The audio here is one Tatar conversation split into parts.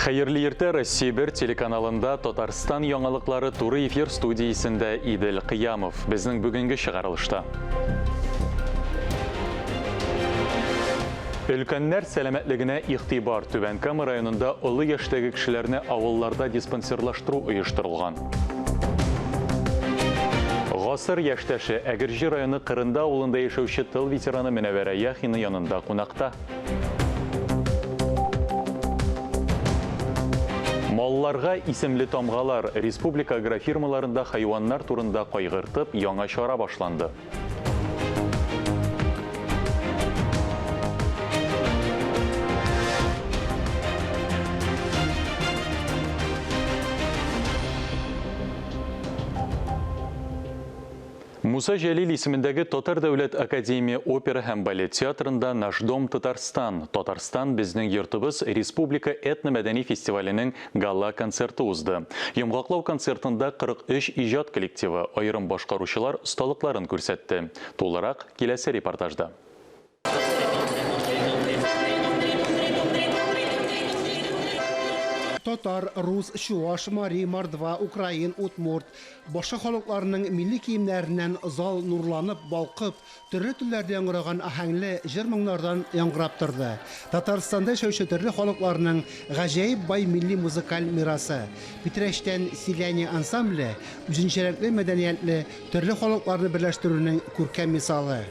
Хәерле иртә, Россия 1 телеканалында Татарстан яңалыклары туры эфир студиясендә Идел Кыямов. Безнең бүгенге чыгарылышта. Өлкәннәр сәламәтлегенә игътибар. Түбән Кама районында олы яшьтәге кешеләрне авылларда диспансерлаштыру оештырылган. Гасыр яшьтәше Әгерҗе районы Кырында авылында яшәүче тыл ветераны Мөнәвәрә Яхина янында кунакта. Малларга исемле тамгалар, республика агрофирмаларында хайваннар турында кайгыртып, яңа чара башланды. Муса Җәлил исемендәге Татар дәүләт академия опера һәм балет театрында Наш дом Татарстан, Татарстан безнең йортыбыз республика этномәдәни фестиваленең гала-концерты узды. Йомгаклау концертында 43 иҗат коллективы, аерым башкаручылар осталыкларын күрсәтте. Тулырак, киләсе репортажда. Татар, рус, чуаш, мари, мордва, украин, удмурт, башка халыкларның милли киемнәреннән зал нурланып, балкып, төрле телләрдә яңгыраган аһәңле җыр-моңнардан яңгырап торды. Татарстанда яшәүче төрле халыкларның гаҗәеп бай милли музыкаль мирасы. Питрәчтән Селяне ансамбле, үзенчәлекле мәдәниятле төрле халыкларны берләштерүнең күркәм мисалы.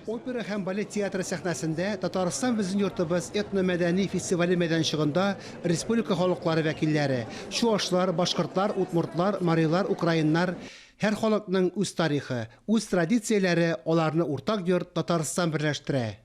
Опера һәм балет театры сәхнәсендә Татарстан безнең йортыбыз этномәдәни фестивале мәйданчыгында республика халыклары вәкилләре, чуашлар, башкортлар, удмуртлар, марилар, украиннар, һәр халыкның үз тарихы, үз традицияләре, аларны уртак йорт, Татарстан берләштерә.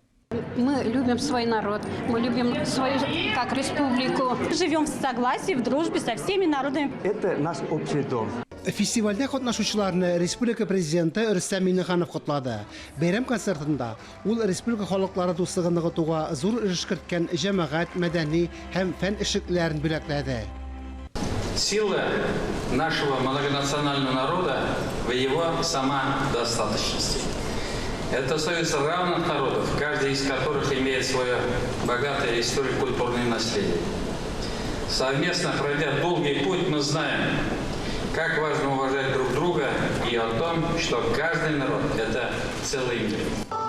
Мы любим свой народ, мы любим свою как республику. Живем в согласии, в дружбе со всеми народами. Это наш общий дом. Фестивальдә катнашучыларны республика Президенты Рөстәм Миңнеханов котлады. Бәйрәм концертында ул республика халыклары дуслыгын ныгытуга зур өлеш керткән җәмәгать, мәдәни һәм фән эшлеклеләрен бүләкләде. Сила нашего многонационального народа в его самодостаточности. Это союз равных народов, каждый из которых имеет свое богатое историко-культурное наследие. Совместно пройдя долгий путь, мы знаем, как важно уважать друг друга и о том, что каждый народ – это целый мир.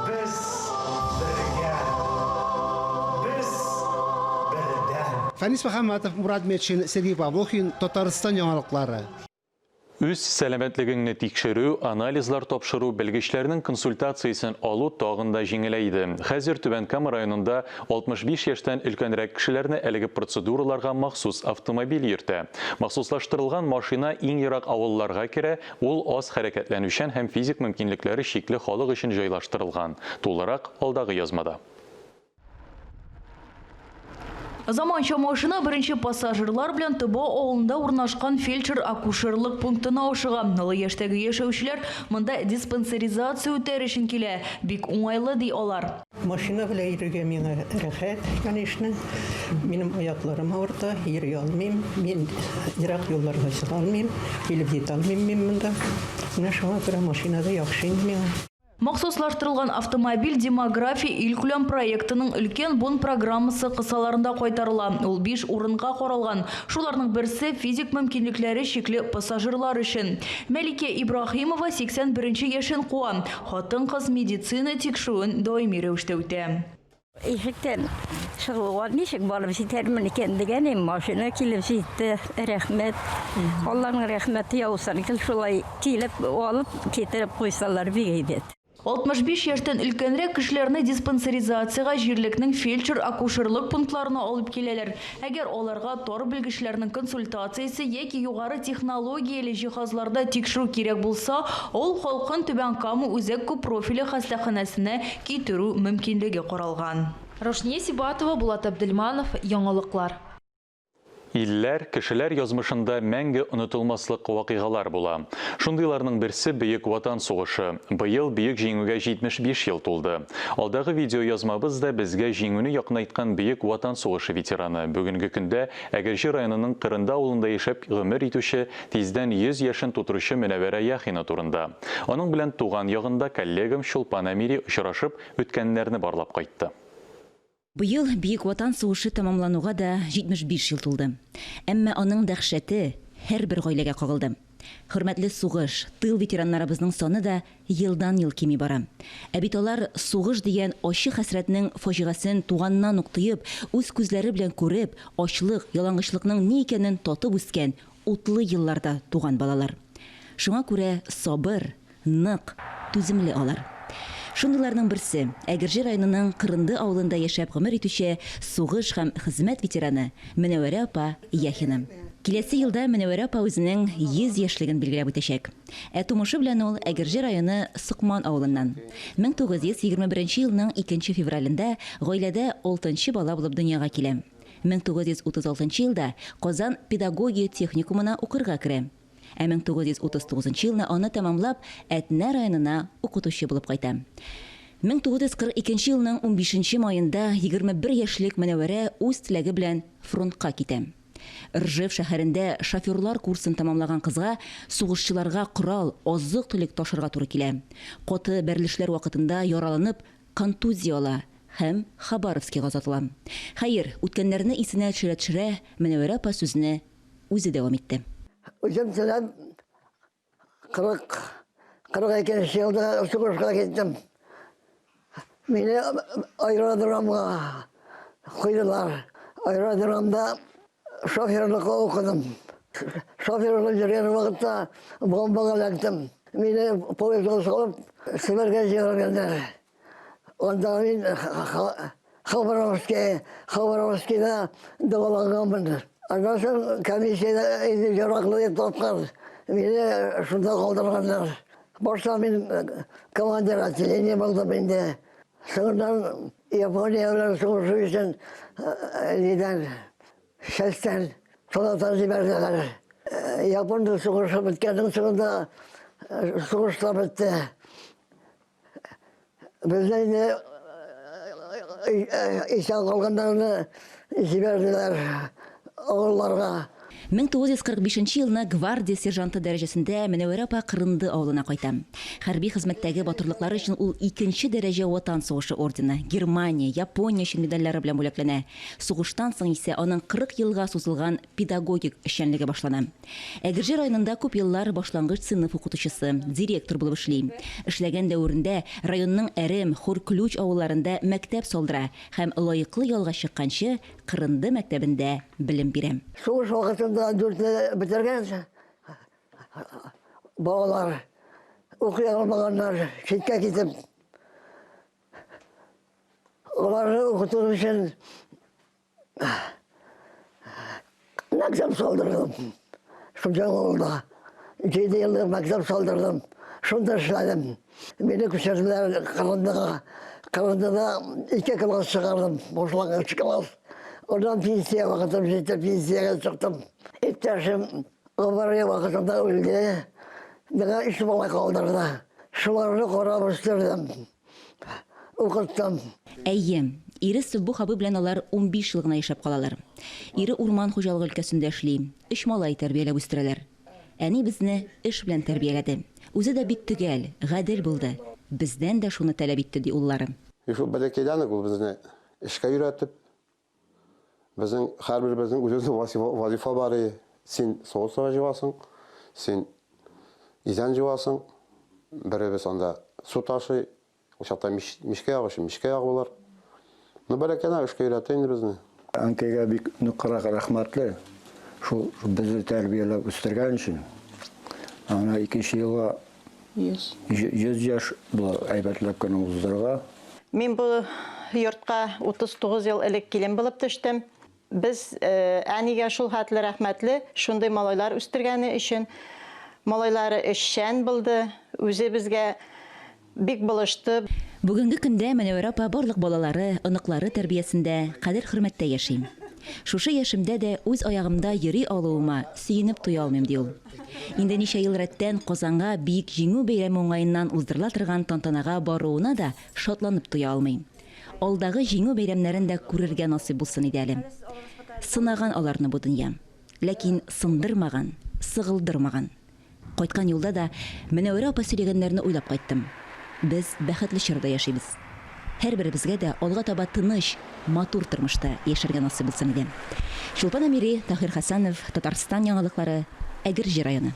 Без бергә! Без бердәм! Фәнис Мөхәммәтов, Мурат Метшин, Сергей Павлухин, Татарстан яңалыклары. Үз сәламәтлегеңне тикшерү, анализлар тапшыру, белгечләрнең консультациясен алу тагын да җиңеләйде. Хәзер Түбән Кама районында 65 яшьтән өлкәнрәк кешеләрне әлеге процедураларга махсус автомобиль йөртә. Махсуслаштырылган машина иң ерак авылларга керә, ул аз хәрәкәтләнүчән һәм физик мөмкинлекләре чикле халык өчен җайлаштырылган. Тулырак, алдагы язмада. Заманча машина беренче пассажирлар белән Тоба авылында урнашкан фельдшер-акушерлык пунктына ашыга. Олы яшьтәге яшәүчеләр монда диспансеризация үтәр өчен килә. Бик уңайлы, ди алар. Машина белән йөрергә миңа рәхәт, конечно. Минем аякларым авырта, йөри алмыйм. Мин ерак юлларга чыга алмыйм, килеп җитә алмыйм мин монда. Менә шуңа күрә машинада яхшы инде миңа. Махсуслаштырылган автомобиль Демография илкүләм проектының Өлкән буын программасы кысаларында кайтарыла. Ул биш урынга каралган. Шуларның берсе, физик мөмкинлекләре чикле пассажирлар өчен. Мәликә Ибраһимова 81 нче яшен куа. Хатын-кыз медицина тикшерүен даими рәвештә үтә. Ишектән чыгуга ничек барып җитәрмен икән дигән идем, машина килеп җитте. Рәхмәт. Алланың рәхмәте яусын. Гел шулай килеп алып китереп куйсалар бик әйбәт. 65 яшьтән өлкәнрәк кешеләрне диспансеризациягә җирлекнең фельдшер-акушерлык пунктларына алып киләләр. Әгәр аларга тар белгечләрнең консультациясе яки югары технологияле җиһазларда тикшерү кирәк булса, авыл халкын Түбән Кама үзәк күппрофильле хастаханәсенә китерү мөмкинлеге каралган. Рушния Сибатова, Булат Әбделманов, Яңалыклар. Илләр, кешеләр язмышында мәңге онытылмаслык вакыйгалар була. Шундыйларның берсе Бөек Ватан сугышы. Быел Бөек Җиңүгә 75 ел тулды. Алдагы видеоязмабыз да безгә Җиңүне якынайткан Бөек Ватан сугышы ветераны, бүгенге көндә Әгерҗе районының Кырынды авылында яшәп гомер итүче, тиздән 100 яшен тутыручы Мөнәвәрә Яхина турында. Аның белән туган ягында коллегам Чулпан Әмири очрашып, үткәннәрне барлап кайтты. Быел Бөек Ватан сугышы тәмамлануга да 75 ел тулды. Әмма аның дәһшәте һәрбер гаиләгә кагылды. Хөрмәтле сугыш, тыл ветераннарыбызның саны да елдан-ел кими бара. Ә бит алар сугыш дигән ачы хәсрәтнең фаҗигасен туганнан ук тоеп, үз күзләре белән күреп, ачлык, ялангачлыкның ни икәнен татып үскән, утлы елларда туган балалар. Шуңа күрә сабыр, Нык, түземле алар. Шундыйларның берсе, Әгерҗе районының Кырынды авылында яшәп гомер итүче сугыш һәм хезмәт ветераны Мөнәвәрә апа Яхина. Киләсе елда Мөнәвәрә апа үзенең 100 яшьлеген билгеләп үтәчәк. Ә тумышы белән ул Әгерҗе районы Сокман авылыннан. 1921 елның икенче февралендә гаиләдә алтынчы бала булып дөньяга килә. 1936 елда Казан педагогия техникумына укырга керә. Ә 1939 елны аны тәмамлап, Әтнә районына укытучы булып кайта. 1942 елның унбишенче маенда 21 яшьлек Мөнәвәрә үз теләге белән фронтка китә. Ржев шәһәрендә шоферлар курсын тәмамлаган кызга сугышчыларга корал, азык-төлек ташырга туры килә. Каты бәрелешләр вакытында яраланып, контузия ала һәм Хабаровскига озатыла. Хәер, үткәннәрне исенә төшерә-төшерә, Мөнәвәрә апа сүзне үзе дәвам итте. Үзем теләп 40 42 елда сугышка киттем. Мине аэродромга куйдылар. Аэродромда шоферлыкка укыдым. Шоферлык йөргән вакытта бомбага эләктем. Мине поездга салып Себергә җибәргәннәр. Анда мин Хабаровский, Хабаровскийда дәваланганмын. Аннан соң комиссиядә инде яраклы дип тапкан. Мине шунда калдырганнар. Башта мин командир отделения булдым инде. Соңыннан Япония белән сугышу өчен нидән, частьтән солдатлар җибәрделәр. Япон сугышы беткәннән соңында сугыш та бетте. Безне инде исән калганнарны җибәрделәр авылларга. 1945 елны гвардия сержанты дәрәҗәсендә Мөнәвәрә апа Кырынды авылына кайта. Хәрби хезмәттәге батырлыклары өчен ул икенче дәрәҗә Ватан сугышы ордены, Германия, Япония өчен медальләре белән бүләкләнә. Сугыштан соң исә аның 40 елга сузылган педагогик эшчәнлеге башлана. Әгерҗе районында күп еллар башлангыч сыйныф укытучысы, директор булып эшли. Эшләгән дәверендә районның Әрем, Хурключ авылларында мәктәп салдыра һәм лаеклы ялга чыкканчы Кырынды мәктәбендә белем бирә. Сугыш вакытында дүртне бетергән балалар укый алмаганнар, читкә китеп. Аларны укыту өчен Мәктәп салдырдым. Шул авылда. Җиде еллык мәктәп салдырдым. Шунда эшләдем. Мине күчерделәр Кырындыга. Кырындыда ике класс чыгардым, башлангыч класс. Аннан пенсия вакытым җитте, пенсиягә чыктым. Иптәшем авария вакытында үлде. Миңа өч бала калдырды. Шуларны карап үстердем. Укыттым. Әйе, ире Сөббух абый белән алар 15 ел гына яшәп калалар. Ире урман хуҗалыгы өлкәсендә эшли, өч малай тәрбияләп үстерәләр. Әни безне эш белән тәрбияләде. Үзе дә бик төгәл, гадел булды. Бездән дә шуны таләп итте, ди уллары. И шул бәләкәйдән үк ул безне эшкә өйрәтеп, Безнең һәрберебезнең үзебезнең вазифа, вазифа бар и. Син савыт-саба җуасың, син изән җуасың. Беребез анда су ташый. Ул чакта мич, мичкә ягу өчен мичкә ягулар. Ну, бәләкәйдән эшкә өйрәтә инде безне. Әнкәйгә бик ныграк рәхмәтле, шул безне тәрбияләп үстергән өчен. Ана икенче елга 100. 100 яшь була, әйбәтләп кенә уздырырга. Мин бу йортка 39 ел элек килен булып төштем. Без әнигә шул хәтле рәхмәтле, шундый малайлар үстергәне өчен. Малайлары эшчән булды, үзе безгә бик булышты. Бүгенге көндә Мөнәвәрә апа барлык балалары, оныклары тәрбиясендә, кадер-хөрмәттә яши. Шушы яшемдә дә үз аягымда йөри алуыма сөенеп туя алмыйм, ди ул. Инде ничә ел рәттән Казанга Бөек Җиңү бәйрәме уңаеннан уздырыла торган тантанага баруына да шатланып туя алмый. Алдагы Җиңү бәйрәмнәрен дә күрергә насыйп булсын иде әле. Сынаган аларны бу дөнья. Ләкин сындырмаган, сыгылдырмаган. Кайткан юлда да Мөнәвәрә апа сөйләгәннәрне уйлап кайттым. Без бәхетле чорда яшибез. Һәрберебезгә дә алга таба тыныч, матур тормышта яшәргә насыйп булсын иде. Чулпан Әмири, Таһир Хәсәнов, Татарстан яңалыклары, Әгерҗе районы.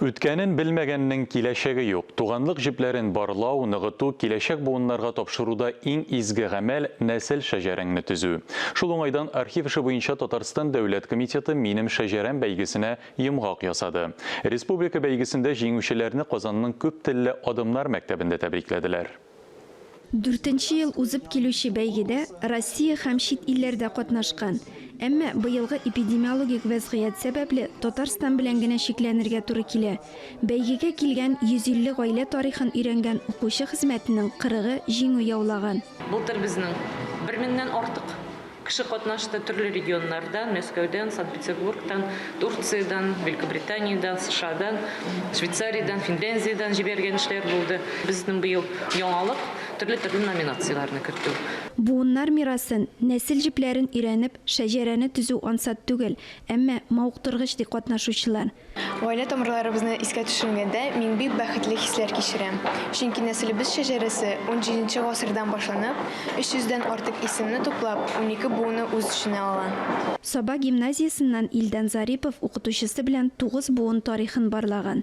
Үткәнен белмәгәннең киләчәге юк. Туганлык җепләрен барлау, ныгыту, киләчәк буыннарга тапшыруда иң изге гамәл, нәсел шәҗәрәңне төзү. Шул уңайдан архив эше буенча Татарстан дәүләт комитеты Минем шәҗәрәм бәйгесенә йомгак ясады. Республика бәйгесендә җиңүчеләрне Казанның күп телле Адымнар мәктәбендә тәбрикләделәр. Дүртенче ел узып килүче бәйгедә Россия һәм чит илләр дә катнашкан. Әмма быелгы эпидемиологик вәзгыять сәбәпле, Татарстан белән генә чикләнергә туры килә. Бәйгегә килгән 150 гаилә тарихын өйрәнгән укучы хезмәтенең кырыгы җиңү яулаган. Былтыр безнең бер меңнән артык кеше катнашты, төрле регионнардан, Мәскәүдән, Санкт-Петербургтан, Турциядән, Великобританиядән, США-дан, Швейцариядән, Финляндиядән җибәргән эшләр булды. Безнең быел яңалык, төрле-төрле номинацияләрне кертү. Буыннар мирасын, нәсел җепләрен өйрәнеп, шәҗәрәне төзү ансат түгел, әмма мавыктыргыч, ди катнашучылар. Гаилә тамырларыбызны искә төшергәндә, мин бик бәхетле хисләр кичерәм. Чөнки нәселебез шәҗәрәсе унҗиденче гасырдан башланып, өч йөздән артык исемне туплап, 12 буынны үз эченә ала. Саба гимназиясеннән Илдан Зарипов укытучысы белән тугыз буын тарихын барлаган.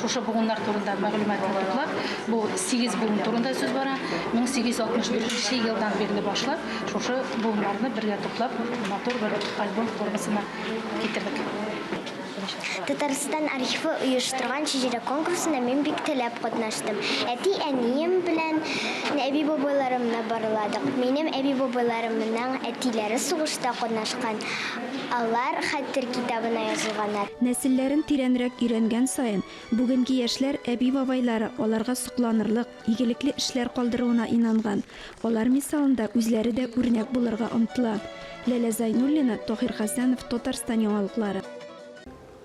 Шушы буыннар турында мәгълүматны туплап, бу сигез буын турында сүз бара, 1864 нче елдан бирле башлап, шушы буыннарны бергә туплап, матур бер альбом формасына китердек. Татарстан архивы оештырган Шәҗәрә конкурсында мин бик теләп катнаштым. Әти-әнием белән әби-бабайларымны барладык. Минем әби-бабайларымның әтиләре сугышта катнашкан. Алар Хәтер китабына язылганнар. Нәселләрен тирәнрәк өйрәнгән саен, бүгенге яшьләр әби-бабайлары аларга сокланырлык, игелекле эшләр калдыруына инанган. Алар мисалында үзләре дә үрнәк булырга омтыла. Ләлә Зайнуллина, Таһир Хәсәнов, Татарстан яңалыклары.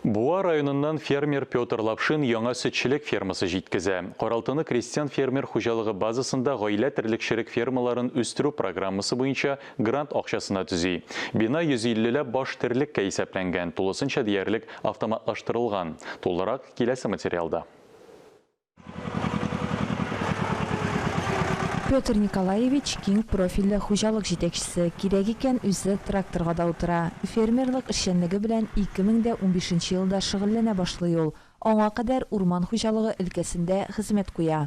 Буа районыннан фермер Петр Лапшин яңа сөтчелек фермасы җиткезә. Каралтыны крестьян-фермер хуҗалыгы базасында гаилә терлекчелек фермаларын үстерү программасы буенча грант акчасына төзи. Бина 150 ләп баш терлеккә исәпләнгән, тулысынча диярлек автоматлаштырылган. Тулырак киләсе материалда. Петр Николаевич киң профильле хуҗалык җитәкчесе, кирәк икән, үзе тракторга да утыра. Фермерлык эшчәнлеге белән 2015 нче елда шөгыльләнә башлый ул. Аңа кадәр урман хуҗалыгы өлкәсендә хезмәт куя.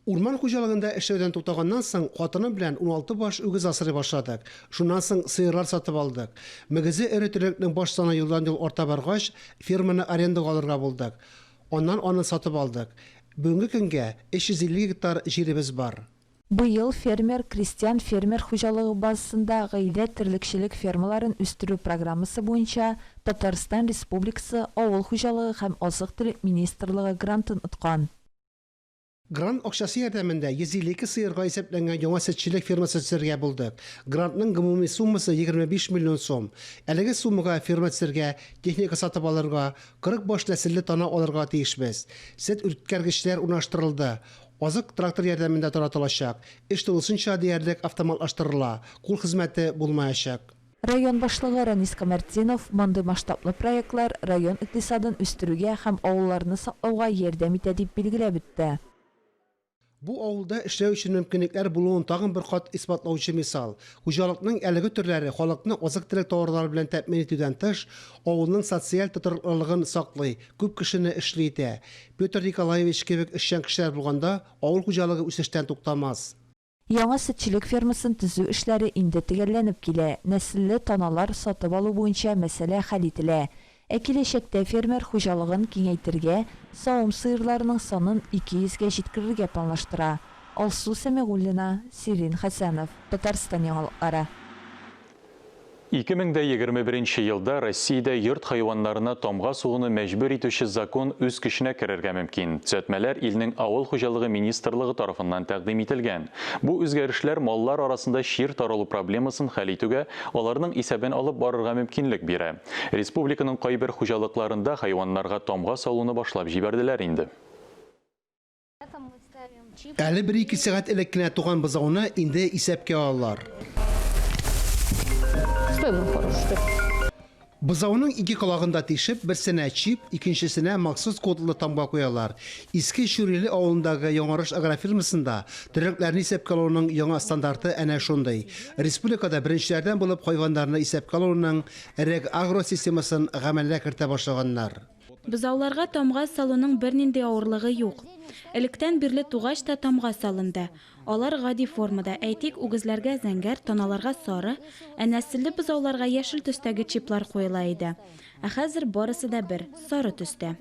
Урман хуҗалыгында эшләүдән туктаганнан соң, хатыным белән 16 баш үгез асрый башладык. Шуннан соң сыерлар сатып алдык. Мөгезе эре терлекнең баш саны елдан-ел арта баргач, ферманы арендага алырга булдык. Аннан аны сатып алдык. Бүгенге көнгә 350 гектар җиребез бар. Быел фермер крестьян-фермер хуҗалыгы базасында гаилә терлекчелек фермаларын үстерү программасы буенча Татарстан Республикасы Авыл хуҗалыгы һәм азык-төлек министрлыгы грантын откан. Грант акчасы ярдәмендә 152 сыерга исәпләнгән яңа сөтчелек фермасы төзергә булдык. Грантның гомуми суммасы 25 миллион сум. Әлеге суммага ферма төзергә, техника сатып алырга, 40 баш нәселле тана алырга тиешбез. Сөт үткәргечләр урнаштырылды. Азык трактор ярдәмендә таратылачак. Эш тулысынча диярлек автоматлаштырыла, кул хезмәте булмаячак. Район башлыгы Ранис Камәртдинов мондый масштаблы проектлар район икътисадын үстерүгә һәм авылларны саклауга ярдәм итә дип билгеләп үтте. Бу авылда эшләү өчен мөмкинлекләр булуын тагын бер кат исбатлаучы мисал. Хуҗалыкның әлеге төрләре халыкны азык-төлек товарлары белән тәэмин итүдән тыш, авылның социаль тотрыклылыгын саклый, күп кешене эшле итә. Петр Николаевич кебек эшчән кешеләр булганда, авыл хуҗалыгы үсештән туктамас. Яңа сөтчелек фермасын төзү эшләре инде төгәлләнеп килә, нәселле таналар сатып алу буенча мәсьәлә хәл ителә. Ә киләчәктә фермер хуҗалыгын киңәйтергә, савым сыерларының санын 200 гә җиткерергә планлаштыра. Алсу Сәмигуллина, Сирин Хәсәнов, Татарстан яңалыклары. 2021 елда Россиядә йорт хайваннарына тамга сугуны мәҗбүр итүче закон үз көченә керергә мөмкин. Төзәтмәләр илнең Авыл хуҗалыгы министрлыгы тарафыннан тәкъдим ителгән. Бу үзгәрешләр маллар арасында чир таралу проблемасын хәл итүгә, аларның исәбен алып барырга мөмкинлек бирә. Республиканың кайбер хуҗалыкларында хайваннарга тамга салуны башлап җибәрделәр инде. Әле бер-ике сәгать элек кенә туган бозауны инде исәпкә алалар. Бозауның ике колагын да тишеп, берсенә чип, икенчесенә махсус кодлы тамга куялар. Иске Чүриле авылындагы Яңарыш агрофирмасында терлекләрне исәпкә алуның яңа стандарты әнә шундый. Республикада беренчеләрдән булып хайваннарны исәпкә алуның Рэг-Агро системасын гамәлгә кертә башлаганнар. Бозауларга тамга салуның бернинди авырлыгы юк. Электән бирле тугач та тамга салынды. Алар гади формада, әйтик, үгезләргә зәңгәр, таналарга сары, ә нәселле бозауларга яшел төстәге чиплар куела иде. Ә хәзер барысы да бер, сары төстә.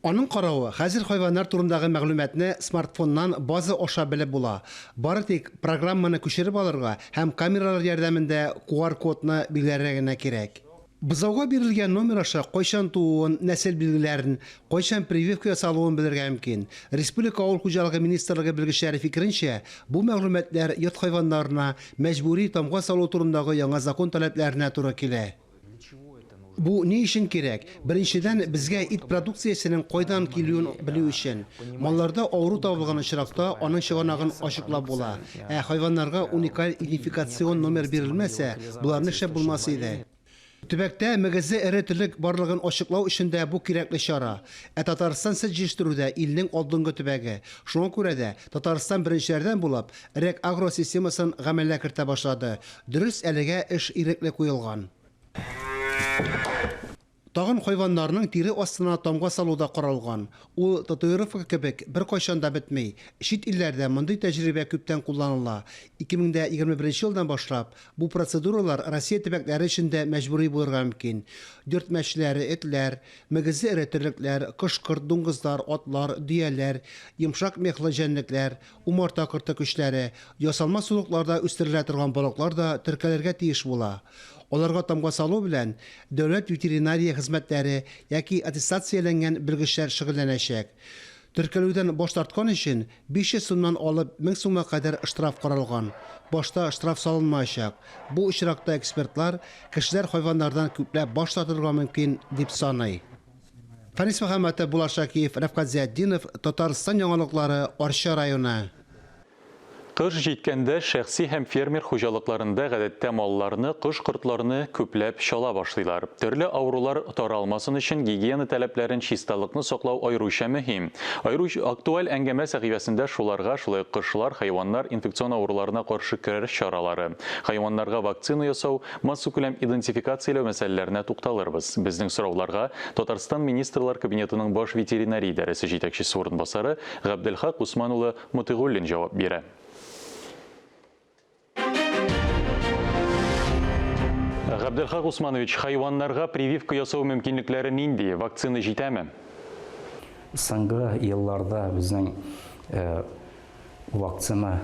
Аның каравы, хәзер хайваннар турындагы мәгълүматны смартфоннан база аша белеп була. Бары тик программаны күчереп алырга һәм камералар ярдәмендә QR-кодны билгеләргә генә кирәк. Бозауга бирелгән номер аша кайчан тууын, нәсел билгеләрен, кайчан прививка ясалуын белергә мөмкин. Республика Авыл хуҗалыгы министрлыгы белгечләре фикеренчә, бу мәгълүматлар йорт хайваннарына мәҗбүри тамга салу турындагы яңа закон таләпләренә туры килә. Бу ни өчен кирәк? Беренчедән, безгә ит продукциясенең кайдан килүен белү өчен. Малларда авыру табылган очракта, аның чыганагын ачыклап була. Ә хайваннарга уникаль идентификацион номер бирелмәсә, боларны эшләп булмас иде. Төбәктә мөгезле эре терлек барлыгын ачыклау өчен дә бу кирәкле чара. Ә Татарстан сөт җитештерүдә илнең алдынгы төбәге. Шуңа күрә дә Татарстан беренчеләрдән булып РЭК-Агро системасын гамәлгә кертә башлады. Дөрес, әлегә эш ирекле куелган. Тагын хайваннарның тире астына тамга салу да каралган. Ул татуировка кебек беркайчан да бетми. Чит илләрдә мондый тәҗрибә күптән кулланыла. 2021 елдан башлап, бу процедуралар Россия төбәкләре өчен дә мәҗбүри булырга мөмкин. Йорт мәчеләре, этләр, мөгезле эре терлекләр, кош-корт, дуңгызлар, атлар, дөяләр, йомшак мехлы җәнлекләр, умарта корты күчләре, ясалма сулыкларда үстерелә торган балыклар да теркәлергә тиеш була. Аларга тамга салу белән дәүләт ветеринария хезмәтләре яки аттестацияләнгән белгечләр шөгыльләнәчәк. Теркәлүдән баш тарткан өчен 500 сумнан алып 1000 сумга кадәр штраф каралган. Башта штраф салынмаячак. Бу очракта экспертлар, кешеләр хайваннардан күпләп баш тартырга мөмкин, дип саный. Фәнис Мөхәммәтов, Булат Шакиев, Рәфкать Зиятдинов, Татарстан яңалыклары, Арча районы. Кыш җиткәндә шәхси һәм фермер хуҗалыкларында гадәттә малларны, кош-кортларны күпләп чала башлыйлар. Төрле авырулар таралмасын өчен гигиена таләпләрен, чисталыкны саклау аеруча мөһим. Аеруча актуаль әңгәмә сәхифәсендә шуларга, шулай ук кошлар, хайваннар инфекцион авыруларына каршы көрәш чаралары, хайваннарга вакцина ясау, Массакүләм идентификацияләү мәсьәләләренә тукталырбыз. Безнең сорауларга Татарстан Министрлар Кабинетының баш ветеринария идарәсе җитәкчесе урынбасары Габделхак Усман улы Мотыйгуллин җавап бирә. Габделхак Усманович, хайваннарга прививка ясау мөмкинлекләре нинди? Вакцина җитәме? Соңгы елларда безнең Вакцина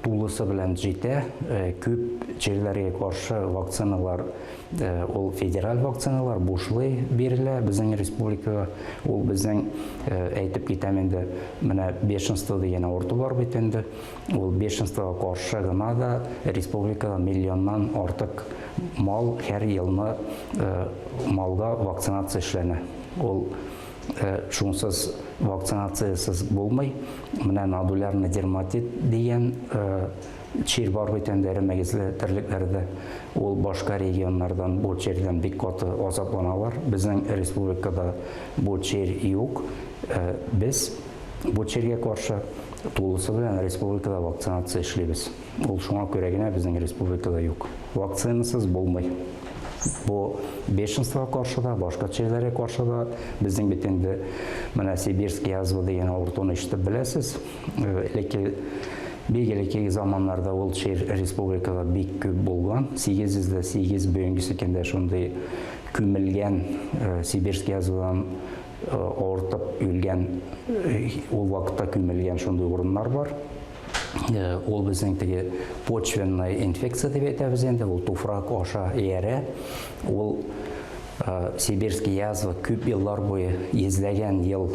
тулысы белән җитә. Күп чирләргә каршы вакциналар, ул федераль вакциналар бушлай бирелә безнең республикага. Ул безнең, әйтеп китәм инде, менә бешенство дигән авырту бар бит инде. Ул бешенствога каршы гына да республикада миллионнан артык мал һәр елны малга вакцинация эшләнә. Ул Шунсыз вакцинациясез булмый. Менә нодулярный дерматит дигән чир бар бит инде эре мөгезле терлекләрдә. Ул башка регионнардан бу чирдән бик каты азапланалар. Безнең республикада бу чир юк. Без бу чиргә каршы тулысы белән республикада вакцинация эшлибез. Ул шуңа күрә генә безнең республикада юк. Вакцинасыз булмый. Бу бешенствога каршы да, башка чирләргә каршы да. Безнең бит инде менә сибирский язва дигән авыртуны ишетеп беләсез. Элекке бик элеккеге заманнарда ул чир республикада бик күп булган. 808 бүгенгесе көндә шундый күмелгән сибирский язвадан авыртып үлгән, ул вакытта күмелгән шундый урыннар бар. Ул безнең теге почвенная инфекция дип әйтәбез инде, ул туфрак аша иярә. Ул сибирский язва күп еллар буе, йөзләгән ел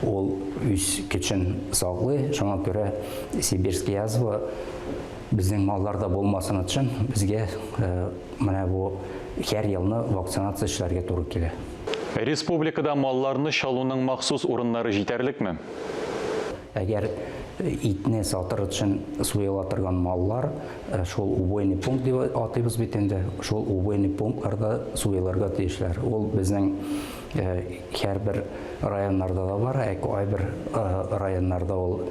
ул үз көчен саклый. Шуңа күрә сибирский язва безнең малларда булмасын өчен безгә менә бу һәр елны вакцинация эшләргә туры килә. Республикада малларны чалуның махсус урыннары җитәрлекме? Әгәр итне сатыр өчен суела торган маллар, шул убойный пункт дип атыйбыз бит инде, шул убойный пунктларда суелырга тиешләр. Ул безнең һәрбер районнарда да бар, ә кайбер районнарда ул,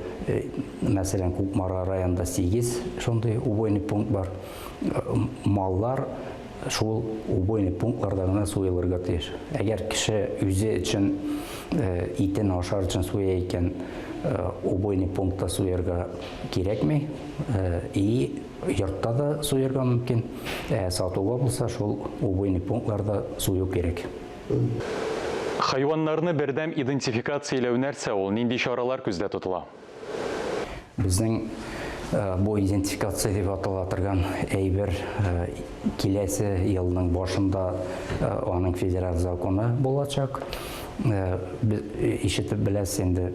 мәсәлән, Кукмара районында 8 шундый убойный пункт бар. Маллар шул убойный пунктларда гына суелырга тиеш. Әгәр кеше үзе өчен итен ашар өчен суя икән, убойный пунктта суярга кирәкми. И йортта да суярга мөмкин. Ә сатуга булса, шул убойный пунктларда сую кирәк. Хайваннарны бердәм идентификацияләү нәрсә ул, нинди чаралар күздә тотыла? Безнең бу идентификация дип атала торган әйбер киләсе елның башында аның федераль законы булачак. Ишетеп беләсез инде,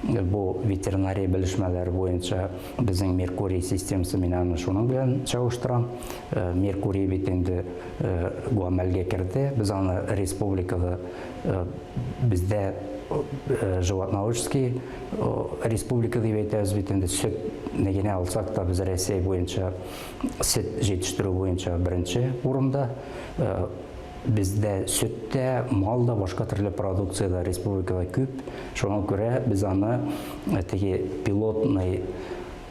бу ветеринария белешмәләре буенча безнең Меркурий системасы, мин аны шуның белән чагыштырам. Меркурий бит инде гамәлгә керде. Без аны республикада бездә животноводческий республика дип әйтәбез бит инде, сөтне генә алсак та, без Россия буенча сөт җитештерү буенча беренче урында. Бездә сөт тә, мал да, башка төрле продукция дә республикада күп. Шуңа күрә без аны теге пилотный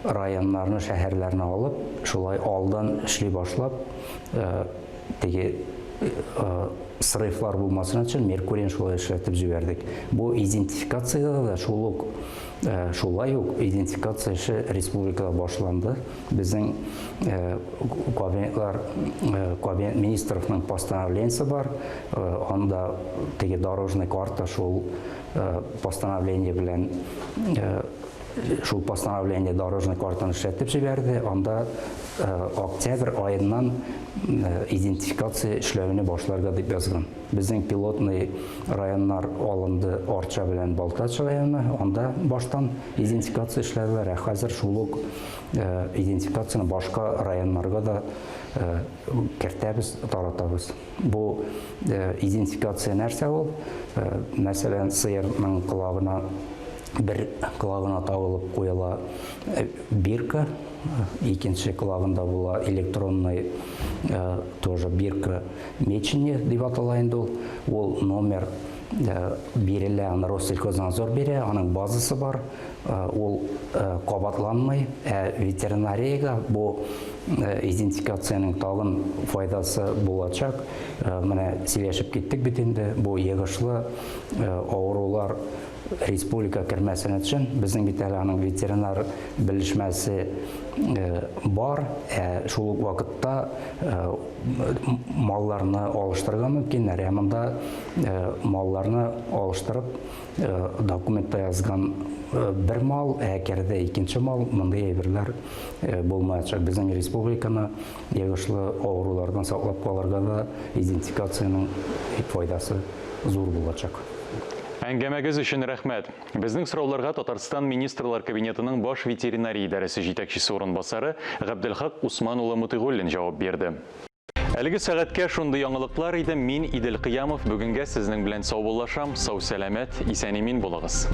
районнарны, шәһәрләрне алып, шулай алдан эшли башлап, теге срывлар булмасын өчен Меркурийны шулай эшләтеп җибәрдек. Бу идентификациядә дә шул ук, шулай ук идентификация эше республикада башланды. Безнең кабинетлар, кабинет министровның постановлениесе бар. Анда теге дорожный карта шул постановление белән шул постановление дорожный картаны эшләтеп җибәрде. Анда октябрь аеннан идентификация эшләүне башларга дип язган. Безнең пилотный районнар алынды Арча белән Балтач районы. Анда баштан идентификация эшләделәр. Ә хәзер шул ук идентификацияне башка районнарга да кертәбез, таратабыз. Бу идентификация нәрсә ул? Мәсәлән, сыерның колагына бер колагына тагылып куела бирка, икенче колагында була электронный тоже бирка мечение дип атала инде ул. Ул номер бирелә, аны Россельхознадзор бирә, аның базасы бар. Ул кабатланмый. Ә ветеринариягә бу идентификациянең тагын файдасы булачак. Менә сөйләшеп киттек бит инде, бу йогышлы авырулар республика кермәсен өчен, безнең бит әле аның ветеринар белешмәсе бар, ә шул ук вакытта малларны алыштырырга мөмкиннәр. Ә монда малларны алыштырып, документта язган бер мал, ә керде икенче мал, мондый әйберләр булмаячак. Безнең республиканы йогышлы авырулардан саклап калырга да идентификациянең файдасы зур булачак. Әңгәмәгез өчен рәхмәт. Безнең сорауларга Татарстан Министрлар Кабинетының баш ветеринария идарәсе җитәкчесе урынбасары Габделхак Усман улы Мотыйгуллин җавап бирде. Әлеге сәгатькә шундый яңалыклар иде. Мин, Идел Кыямов, бүгенгә сезнең белән саубуллашам. Сау-сәламәт, исән-имин булыгыз.